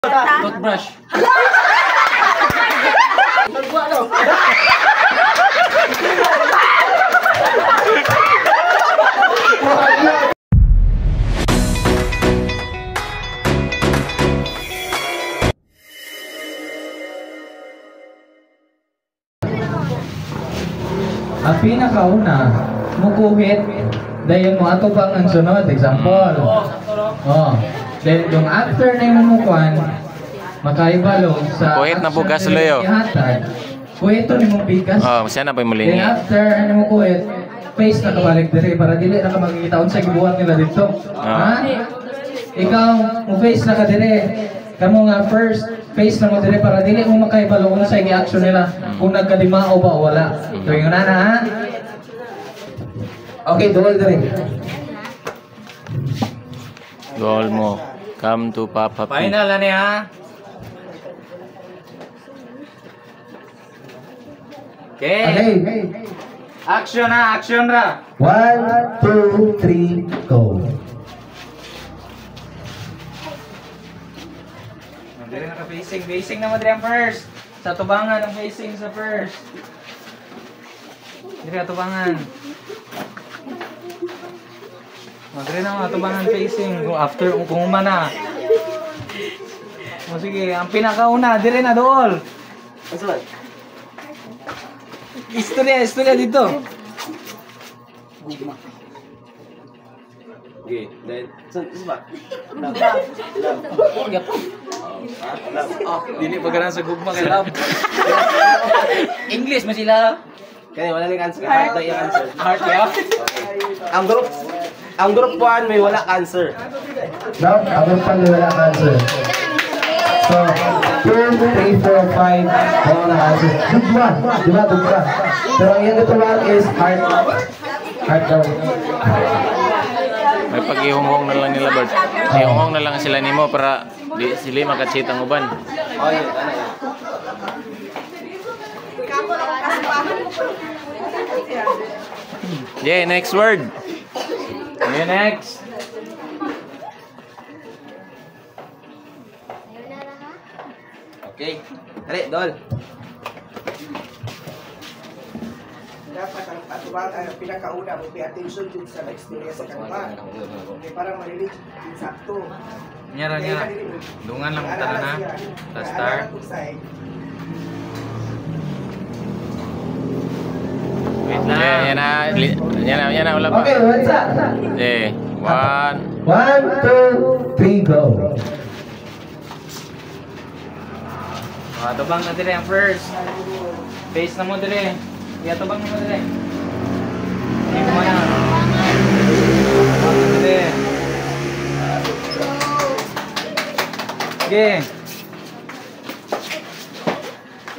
Toothbrush. Ang pinakauna, mukuhit, dahil mo ato pang ang sunod, example. Oh. Then yung after na yung mumukuan, makaibalo sa Kuhit na bugas, action Leo. na ihatag. Kuhit to nimong bigas. Oh, siya na pa Then mulingi. after ano mo kuhit, face na kabalik diri para dili na ka makikita unsa gibuhat nila dito. Ah. Ha? Ikaw, mo face na ka diri. Kamo nga first face na mo diri para dili mo makaibalo unsa gi-action nila kung nagkadimao ba o wala. So yun na na ha. Okay, duol diri. Goal mo. Come to Papa P. Final na niya. Okay. Okay. Action na, action ra. 1, 2, 3, go. Dire na ka facing, facing na mo dire ang first. Sa tubangan ang facing sa first. Dire tubangan. O, dire na mga tubangan facing kung after kung uma na. O sige, ang pinakauna dire na dool. Istorya, istorya dito. Okay, then, saan ba? Dili pa ganan sa gugma kay love. English man sila. Kaya wala lang answer. Heart na yung answer. Heart ya. Ang group 1 may wala answer. No, ang pa wala answer. So, 2, 3, 4, 5, wala na answer. Dugma, di ba? Dugma. Pero ang iyang gatuwang is heart. Heart daw. May pag-ihunghong na lang nila, Bert. Ihunghong na lang sila nimo para di sila makachit ang uban. Oh, yun, ano yun. Yeah, next word. Okay, next. Okay. Dali, dol. Dapat ang atubang ang pinakauna mo pay attention jud sa experience sa kanila. Kay para ma-relate jud sakto. Nyara, nyara. Dungan lang tara na. Sa star. Wait lang. Yeah, yan na. Yan na, yan na, wala pa. Okay, what's up? Yeah, one. 1, 2, 3, go. Oh, atubang na dire ang first. Face na mo dire. Iatubang na mo dire. Hindi ko na. Atubang na dire. Okay.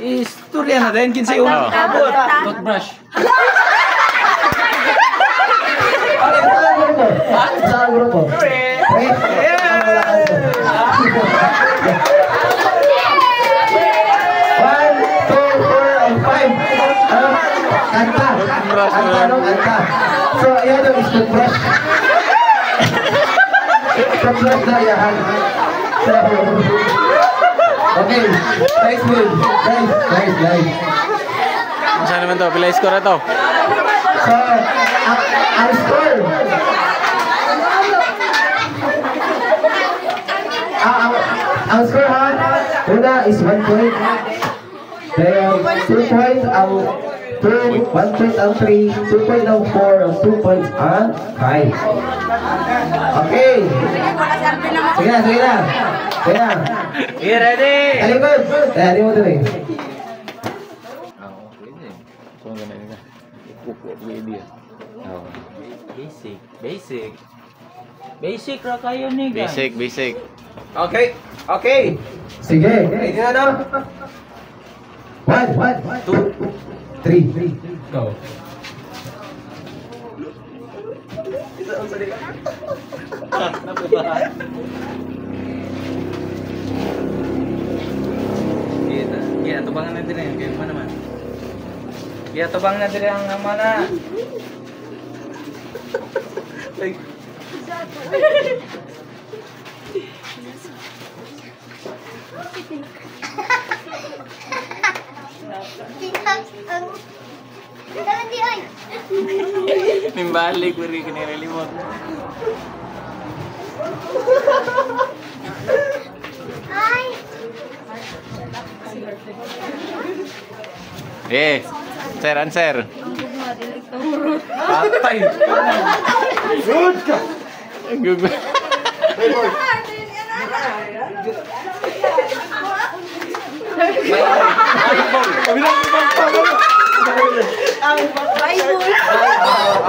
Istorya na din kinsay unang Oh. abot. Toothbrush. Okay, saan ang grupo? Saan ang grupo? 3. Ang wala answer. 1, 2, 4, and 5. Ano? Kanta. Kanta, no? Kanta. So, ayan yung is toothbrush. Toothbrush na iyahan. So, okay. Nice move. Nice, nice, nice. Saan naman to? Pila score na to? So, ang score. Ang score ha, una is 1 point. Then, 2 point ang 2, 1 point ang 3, 2 point ang 4, ang 2 points ang 5. Okay. Sige na, sige na. Sige na. Okay, ready? Talikod. Dali mo dali. So, ang ganda nila. Ready. Oh. Basic, basic. Basic ra kayo ni guys. Basic, basic. Okay. Okay. Sige. Ready na, no? 1, 1, 2, 3, go. Isa ang salita. Kita, kita tubangan na dire kay mo naman. Kita tubang na dire ang ama na. Like, Nimbalik beri kena limot. Eh, sir, answer. Patay. Good ka. Google.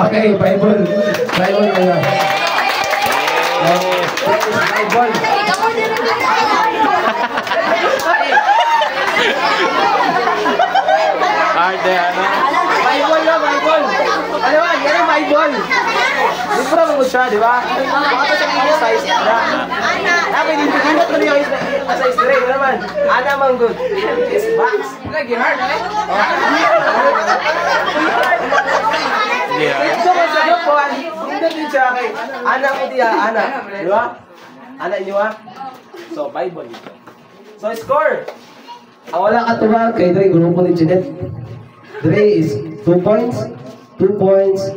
Okay, Bible. Bible na. Bible. Arte, ano? Bible na, Bible. Ano ba? Yan ang Bible. Libro mo siya, di ba? Baka sa English size na. Sabi dito, hindi ko niyo sa size 3 naman. Ana man good. It's box. Lagi hard, eh? Yeah. Ito ko sa grupo, hindi din siya kay ana ko diya, ana. Di ba? Ana inyo ha? So, Bible dito. So, score! Ang wala katubag kay Dre, grupo ni Jeanette. Dre is 2 points, 2 points,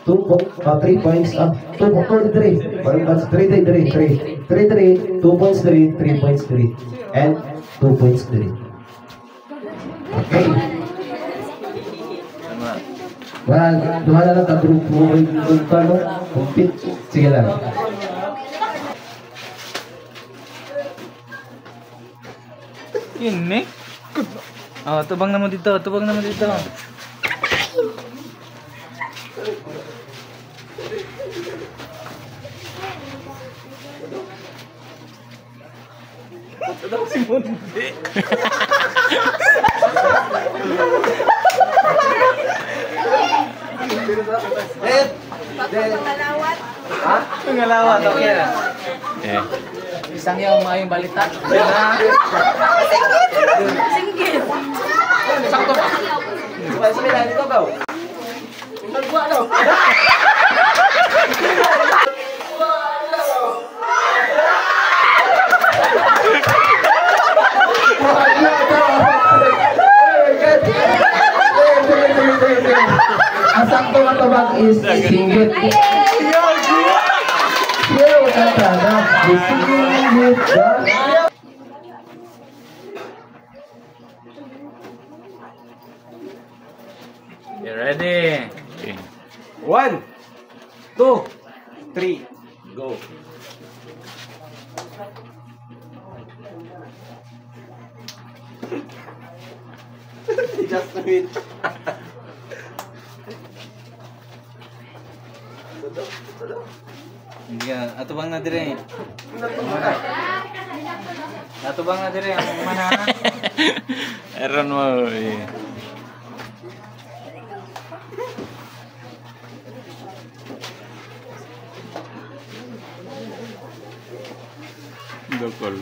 2 3 points, 2, 2, 3, 3, 3, 3, 3, 3, 3, 2.3, 3.3, and 2.3. Okay. Well, duha na lang ka grupo, no? Compete. Sige lang. Yun, eh? Oh, tubang naman dito, tubang naman dito. Si Mundi. Ha? Pangalawat, okay na. Eh. Isang yaw maayong balita. Singgit. Sakto ba? Sabi na, dito ba? Nagbuwa daw. Ang sakto nga tubag is singgit. Singgit. You ready? Okay. 1, 2, 3, go. Just a minute. Hindi ka, atubang na dire. Atubang na dire, ang mana. Meron mo eh. Dokol.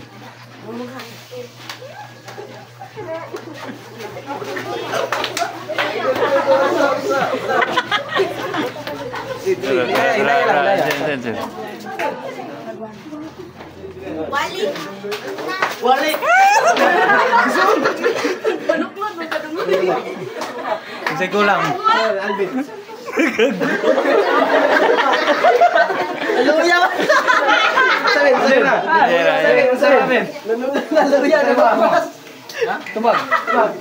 Wali. Wali. Kasi kulang. Alvin. Laluya ba? Sabi, sabi na. Sabi, sabi. Laluya na ba? Ha? Tubag. Tubag.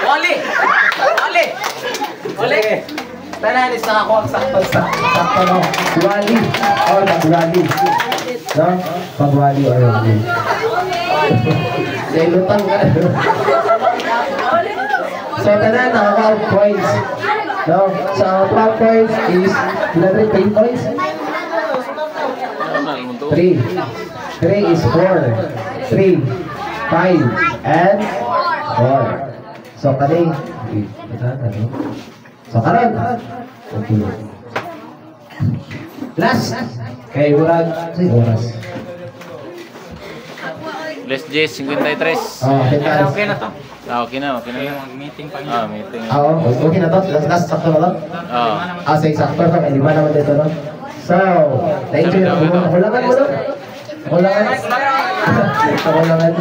Wali! Wali! Wali! Tanan is nakakuha ang sakto sa Sakto no? Wali or pagwali. No? Pagwali or wali. Nailutang ka. So, tanan nakakuha ang points. No? So, ang 12 points is 3 points? 3. 3 is 4. 3, 5, and 4. So, kani. So, karon. Okay. Last. Kay murag, say oras. Les 10:53. Oh, okay. Okay na to. Ah, okay na, okay na. Meeting pa. Ah, meeting. Ah, oh, okay na to. Last, last, sakto na to. Ah. Ah, say sakto to. May 5 naman dito, no? So, na-enjoy na. Kulangan mo, no? Kulangan? Kulangan.